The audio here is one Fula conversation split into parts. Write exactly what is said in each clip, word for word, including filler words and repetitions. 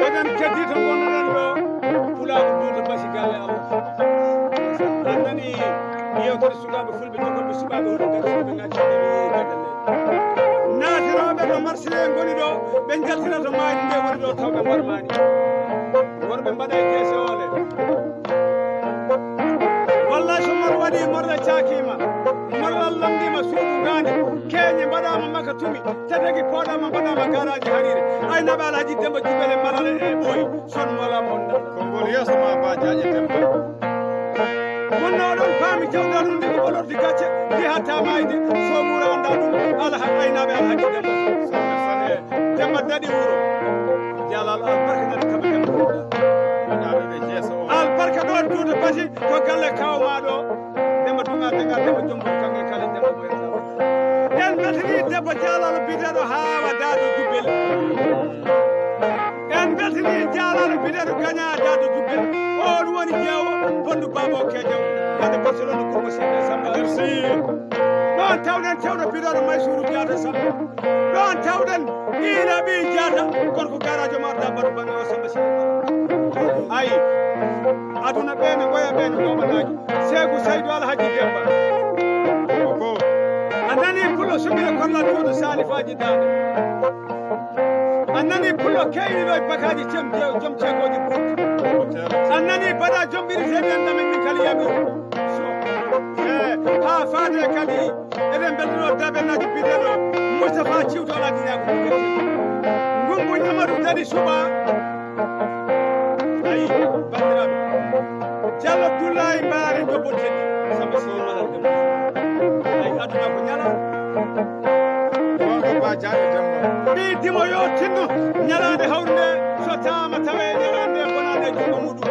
Eɗen keddi to ngonɗen ɗo, Pulaagu Duuto Basi galle Allah. En nani yewtere sukaaɓe fulɓe jogoɓe suɓaaɓe hoto ngati ɓe ngati ɓe galle. Naatirooɓe to Marsile ngoni ɗo, ɓe njaltina to maayde nde woni ɗo taw ɓe mbarmaani. Worɓe mbaɗa e keese ole. Wallahi so mor waɗi morle caakiima, morlal lamndiima suudu gaandi, keeñe mbaɗaama makka tumi, tetegi pooɗaama mbaɗaama garaaji hariire. Aynaaɓe Alhaji Demba Jubele Malal e ɓooyi, son mola mon. Konngol yeeso ma Ba Jaaƴe Demba. Wonno oɗon paami jawdi oɗon ndigi ɓolordi gacce, ndi hatta maayde, so wuuro annda ɗum, Alha-, Aynaaɓe Alhaji Demba. Sane, sane. Demba daɗi wuro. Jalal albarka ngari kama Demba Duuda. Wonaaɓe ɓe jeeso o. Albarka ɗo Duuda Basi ko galle kawma ɗo. Demba Duuda Demba Demba Jombo kanke kala Demba Moyta. En beltini debbo Jalal biyeteɗo Hawa Dado Jubbel. En beltini Jalal biyeteɗo Gaña Dado Jubbel. On woni jeewo Bondu Babo Kejaw. Wonde Barcelona Kurba Sinde Samba. Merci. Ɗon tawɗen cewɗo biyeteɗo Maysuru Jaata Samba. Ɗon tawɗen Ila ɓii Jaata, gorko garaajo ma Arda Badu Bane o Samba Sidi. Ayi, aduna ɓe ne ngoya ɓe ne ngoɓanaaji. Seeku Saydu Alhaji Demba. Ko. A nani pullo suɓire kolla tuudu Salifaaji Daane. A nani pullo keyɗiɗo e bakaaji cem je-, jom ceekooji burti. A nani baɗa jom ɓiri seeɗi en ɗamen min kala yaɓi. So, eh, haa faade kadi. Eɗen mbeltano daabennaajo biyeteeɗo Moustapha Ciwto Alhaji Ñaago. Ngungu Ñamadu Dadi Suɓa. Ayi, banndiraaɓe. Jallo Dullaay Mbaare Jobbo Teddi. Samba Sidi Malal Demba. Ayi, aduna ko ñala. Ɗon ko Ba Jaaɓe Demba. Ɓii dimo yo tinno ñalaande hawrnde so taama tawe ñalaande bonaande junngo muɗum.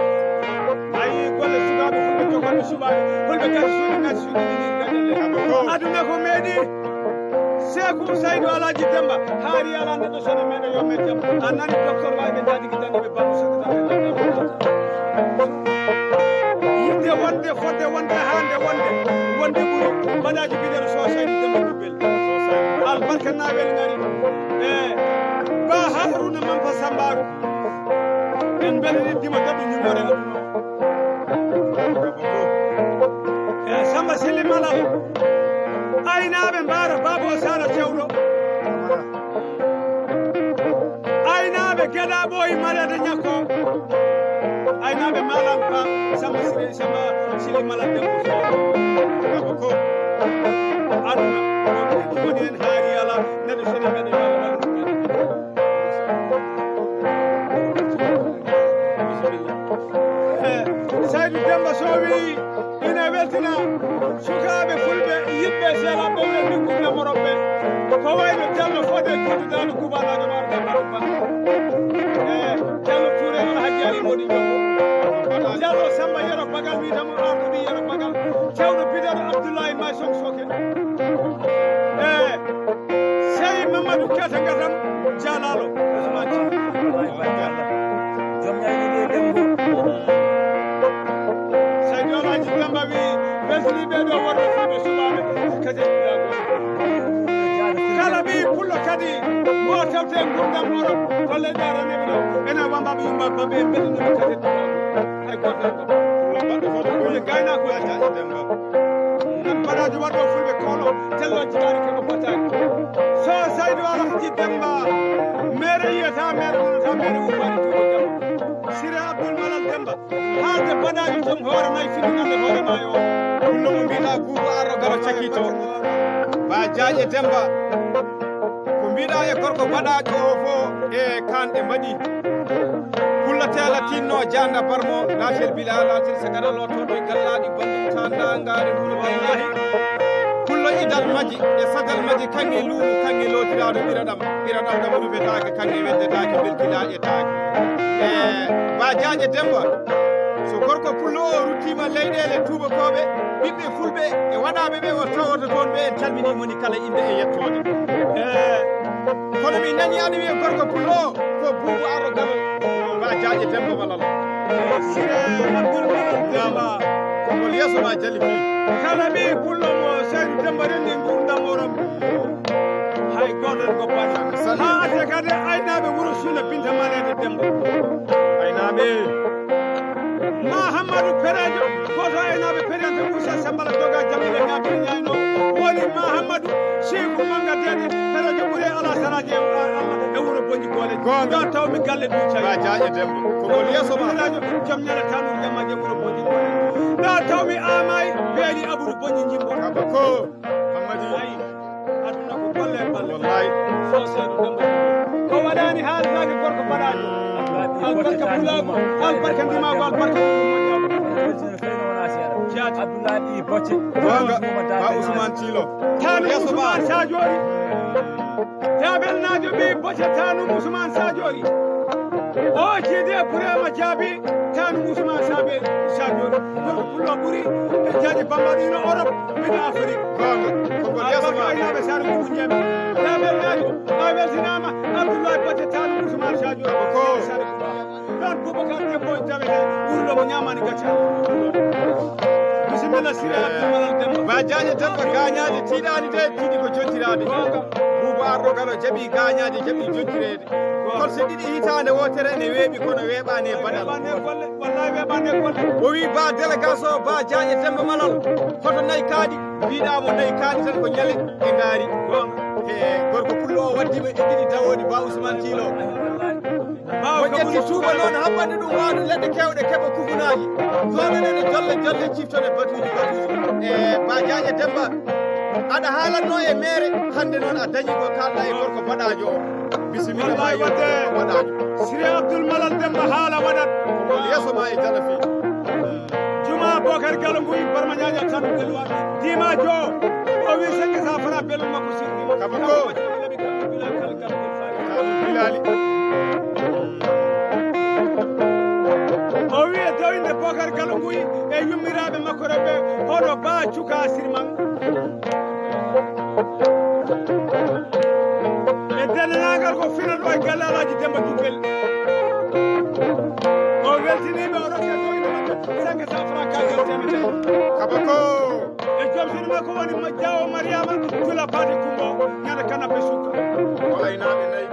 Ayi, golle sukaaɓe fulɓe jogoɓe suɓaaɓe, holɓe gasi suuɗi ngati suuɗi ɗiɗi gaɗele. Aduna ko meeɗi. Seeku Saydu Alhaji Demba, haari ala neɗɗo sone meɗen yo men jam. A nani docteur Wayɓe Jaadigi Dandi ɓe Bambu Sakata. Yidde wonde, fodde wonde, hande wonde, wonde ɓuri. Mbaɗaaji biɗen so Saydu Demba Jubbel. Albarka na welnari. E Ba Haruna Mampa Sambaaru. En mbeltiniima debbo ñimmore aduna. E Samba Sili Malal. Aynaaɓe mbaara Baabo Sara Cewɗo. Aynaaɓe Geɗa Ɓooyi Mareede Ñakko. Aynaaɓe Malan Ba Samba Sili, Samba Sili Malal debbo. Ko aduna. Woni en haari ala. Neɗɗo sene mbaɗa yo Allah waɗu ɗum. Eh, Saydu Demba Sow wi ina weltina sukaaɓe fulɓe yiɗɓe seelaɓe ɓe ɓe ngurnamo roɓɓe. Ko wayno Jallo Fodé Kuutu Daano Kubanaajo Maaro Demba Demba. Eh, Jallo Touré noon Hajji Ali Modi Jokko. Jallo Samba Yero Bagal wiyetamo Arɗo ɓi Yero Bagal. Cewɗo biɗaɗo Abdoulaye May Sow Soke. Eh, Sey Mamadou Keta Gatam Jalalo Ousmane Thiam. Joom ñaani ɗe lembo. Seydi Alhaji Demba wi weltini ɓe ɗo worɓe fulɓe suɓaɓe kadi. Kala ɓi pullo kadi mo tawte gurdam Europe ko leyɗe araneɓe ɗo ene wamba ɓe yumma baɓe ɓe ɗum kadi. Ay goto. Pullo baɗɗo fof ɗum ne gayna ko Alhaji Demba. Baraji waɗo fulɓe kolo tello jiɗaani ko ko batani. So Saydu Alhaji Demba mere yiyata mere wonata mere ummani tuuɗo Demba. Sire Abdoul Malal Demba haalde banaani joom hoore may fini nande hoore may o. Pullo mo mbiɗa guuɗo arɗo garo cakito. Ba Jaaƴe Demba. Ko mbiɗa e gorko baɗaɗo o fof e kanɗe mbaɗi. Pullo teela tinno janda barmo latel bila latel sagara lottoɗo e gallaɗi bandum tanda ngare wuro wallahi. Pullo idal maji e sagal maji kange luumu kange lotiraɗo ɓiraɗam ɓiraɗam ɗam ruvetake kange weddetake belkila e take. E Ba Jaaƴe Demba so gorko pullo o ruttima leyɗele tubakoɓe ɓiɓɓe fulɓe e waɗaɓe ɓe o tawoto toon ɓe en calmini moni kala inde e yettode. E Kono mi nani aɗa wiya gorko pullo ko buubu aro galo. Ba Jaaƴe Demba Malal. Sire Abdoul Malal Demba. Kongol yeeso ma jali fi. Kala ɓi pullo mo Saydu Demba renndi ngurdam oram. Goɗɗo goppaani. Haa arde kadi aynaaɓe wuro Suuna Binta Maleede Demba. Aynaaɓe. Mahamadou Perejo, gooto e aynaaɓe Perejo, Moussa Sambala Doga Jamila Ñaabiri Ñayno, woni Mahamadou Cheikhou Manga Dede, Perejo ɓuri ala saraaji e, e wuro Bonji Goole. Goonga. Ɗo tawmi galle Duca. Ba Jaaƴe Demba. Ko ngol yeeso ma. Perejo, jom ñala tanu jamaje wuro Bonji Goole. Ɗo tawmi Amay, beeli Abdou Bonji Jimbo. Kaba ko. Hammadi. Ayi, aduna ko balle e balle. Wallahi. Sosiyete Demba. Ko waɗaani haaltaake gorko baɗaajo. Albarka pulaagu, albarka ndimaagu, albarka jaati. Abdoulaye Bocce. Goonga, ba Ousmane Thilo. Tanu Ousmane Sajoori. Tabelnaajo ɓe Bocce Tanu Ousmane Sajoori. O cide Burema Jaabi. Tanu Ousmane Sabe Sadio. Gorko pullo ɓuri e jaaji bambaɗo ino Europe, ino Afrique. Goonga. Ko ko yeeso ma. Aynaaɓe Sare Boubou Ndiémé. Tabelnaajo, a weltinaama, Abdoulaye Bocce Tanu Ousmane Sadio. Ko. Sare Boubou Ndiémé. Ɗon Boubacar Dembo e tawete wurlo mo ñaamaani gacce. Bisimilla Sire Abdou Malal Dembo. Ba Jaaƴe Demba gaañaaji tiiɗaani de, tiiɗi ko jontiraade. Goonga. Buubu Arɗo Galo jaɓi gaañaaji, jaɓi jontireede. Goonga. Kono so ɗiɗi hitaande wootere ene weeɓi, kono weeɓaani e baɗal. Weeɓaani e golle, wallaay weeɓaani e golle. O wii Ba délégation, Ba Jaaƴe Demba Malal, hoto nayi kaaɗi? Mbiɗaa mo nayi kaaɗi tan ko ñale e ngaari. Goonga. E gorko pullo o waddii ɓe e ɗiɗi dawooɗi Ba Ousmane Thilo. Ɓaawo o ƴetti suuba noon, haɓɓani ɗum waawde leɗɗe keewɗe, keɓa kufunaaji. Joɗoɗen e jolle, jolle, ciftone batuuji, batuuji. E Ba Jaaƴe Demba, aɗa haalatnoo e meere, hannde noon a dañii ko kaalɗaa e gorko baɗaajo o. Bisimilla ma, wallaay, wadde gorko baɗaajo. Sire Abdoul Malal Demba haala waɗat. Ko ngol yeeso ma e Jalafi. Juma Bokar Galo Mbuy, Barma Ñaaƴa tan belwa. Dima Jo, o wi sengi sa fara belma ko sirri. Kaba ko. Bilali. O wi e dawinde Bokar Galo Mbuy e yummiraaɓe makko rewɓe, hono Ba Cuka Sirman. E denndaangal ko fina ɗo e galle Alaaji Demba Jubbel. O weltiniiɓe, o rokki e koyɗe maɓɓe cinq cents francs, caggal temedere. Kaba ko. E joom suudu makko woni mo Jaawo Mariama, Tula Paate Kumba, ñande kanape sukka. O aynaaɓe nayi.